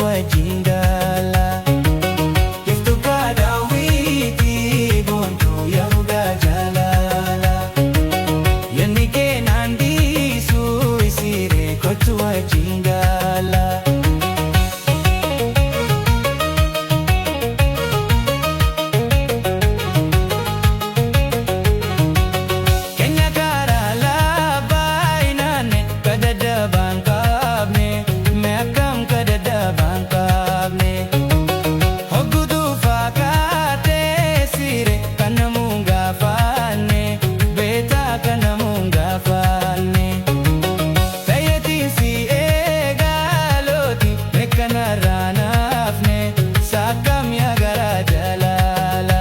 Wajjin gala. Iftukaa daawwitii boontuu yahudaa jaalala. Yanni keenan dhiisuu isiiree kottu wajjin gala. Keenya karaa labbaa inaanne kadada baan qabne mee akkam kadada baan qabne. Hogguutuu fakkaatee siire kan namuun gaafanne beektaa kan namuun gaafanne. Fayyatiin si eegalooti meekanarraa naafne saakam yaa garaa jalaala.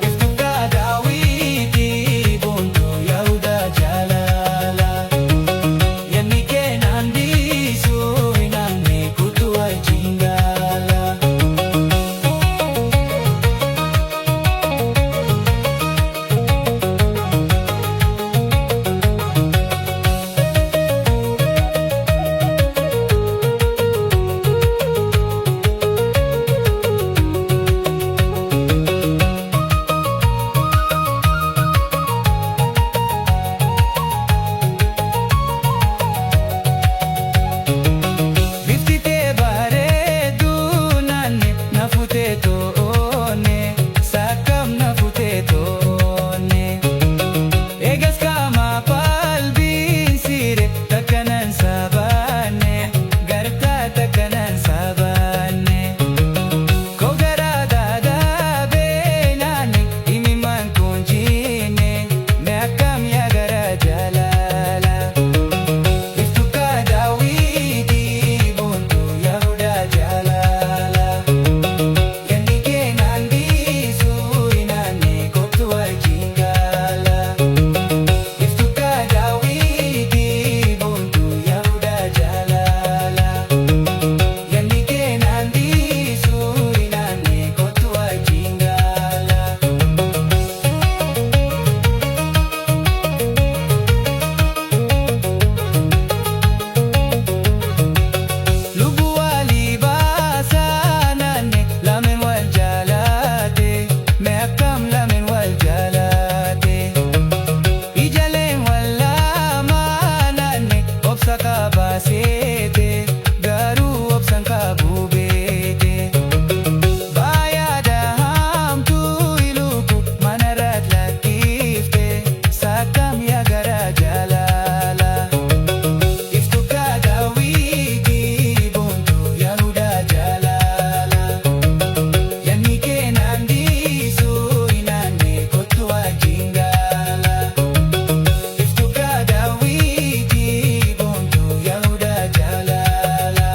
Iftukaa daawwitii boontuu yahudaa jaalala. Yanni keenan dhiisuu inaanne kutu wajjin gala. Bifti tee bareedduu naanne na futee to'oone saakam na futee to'oone. Eegas qaama qalbiin siire takkanan sabaanne gartaa takkanan sabaanne. Kogaraa daadaabee naanne himimaan kun jiine mee akkam yaa garaa jaalala. Iftukaa daawwitii boontuu yahudaa jaalala. Yanni keenan dhiisuu inaanne kottu wajjin gala. Iftukaa daawwitii boontuu yahudaa jaalala. Yanni keenan dhiisuu inaanne kottu wajjin gala. Lubbuu walii baasaa naanne lameen wal jaalate mee akkam lameen wal jaalate. Ijaleen wal laamaa naanne obsa qabaaseete garuu obsan qabuu beete. Baay'aadha hamtuu iluuku manarrat lakkifte saakam yaa garaa jaalala. Iftukaa daawwitii boontuu yahudaa jaalala. Yanni keenan dhiisuu inaanne kottu wajjin gala. Iftukaa daawwitii boontuu yahudaa jaalala.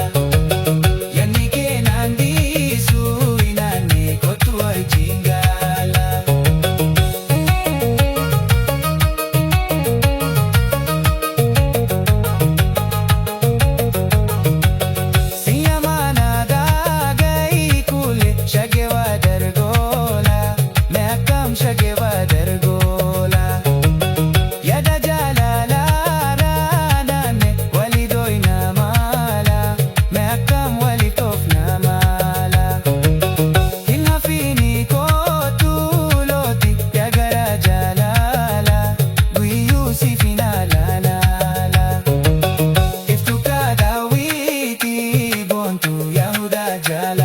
Yanni keenan dhiisuu inaanne kottu wajjin gala. Sinyamana dagai kule shagewa dargola me akkam shagewa dargola. Yada jaalala raanane walidoina mala me akkam walitofna mala. Hin hafini kootu looti yaa garaa jaalala guyyuu si finaalala. Iftukaa daawwitii boontuu yahudaa jaalala.